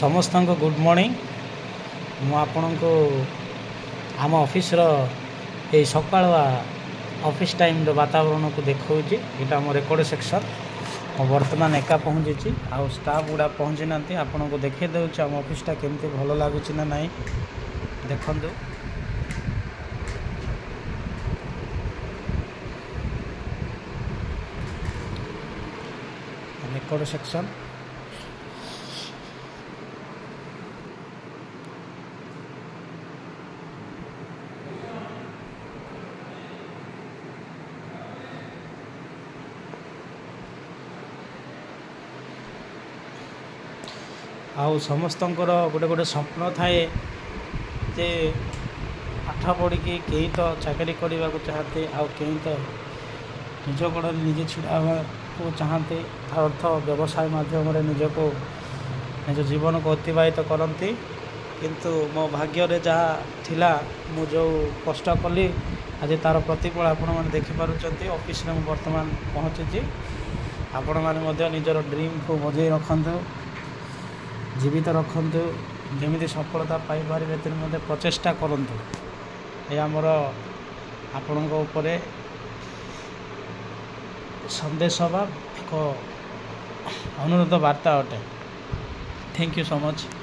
ସମସ୍ତଙ୍କୁ good morning. ମୁଁ ଆପଣଙ୍କୁ ଆମ ଅଫିସର ଏଇ ସକାଳୁଆ ଅଫିସ୍ ଟାଇମ୍ର ବାତାବରଣକୁ ଦେଖାଉଛି। ଏଇଟା ଆମ ରେକର୍ଡ଼ ସେକ୍ସନ୍। ମୁଁ ବର୍ତ୍ତମାନ ଏକା ପହଞ୍ଚିଛି, ଆଉ ଷ୍ଟାଫ୍ ଗୁଡ଼ା ପହଞ୍ଚି ନାହାନ୍ତି। ଆପଣଙ୍କୁ ଦେଖାଇ ଦେଉଛି ଆମ ଅଫିସଟା କେମିତି, ଭଲ ଲାଗୁଛି ନା ନାହିଁ ଦେଖନ୍ତୁ। Record section. ଆଉ ସମସ୍ତଙ୍କର ଗୋଟେ ଗୋଟେ ସ୍ୱପ୍ନ ଥାଏ ଯେ ପାଠ ପଢ଼ିକି କେହି ତ ଚାକିରି କରିବାକୁ ଚାହାନ୍ତି, ଆଉ କେହି ତ ନିଜ ଗୋଡ଼ରେ ନିଜେ ଛିଡ଼ା ହେବାକୁ ଚାହାନ୍ତି। ତା ଅର୍ଥ ବ୍ୟବସାୟ ମାଧ୍ୟମରେ ନିଜକୁ ନିଜ ଜୀବନକୁ ଅତିବାହିତ କରନ୍ତି। କିନ୍ତୁ ମୋ ଭାଗ୍ୟରେ ଯାହା ଥିଲା, ମୁଁ ଯେଉଁ କଷ୍ଟ କଲି, ଆଜି ତା'ର ପ୍ରତିଫଳ ଆପଣମାନେ ଦେଖିପାରୁଛନ୍ତି। ଅଫିସରେ ମୁଁ ବର୍ତ୍ତମାନ ପହଞ୍ଚିଛି। ଆପଣମାନେ ମଧ୍ୟ ନିଜର ଡ୍ରିମ୍କୁ ବଜେଇ ରଖନ୍ତୁ, ଜୀବିତ ରଖନ୍ତୁ, ଯେମିତି ସଫଳତା ପାଇପାରିବେ ଏଥିରେ ମଧ୍ୟ ପ୍ରଚେଷ୍ଟା କରନ୍ତୁ। ଏହା ଆମର ଆପଣଙ୍କ ଉପରେ ସନ୍ଦେଶ ବା ଏକ ଅନୁରୋଧ ବାର୍ତ୍ତା ଅଟେ। Thank you so much.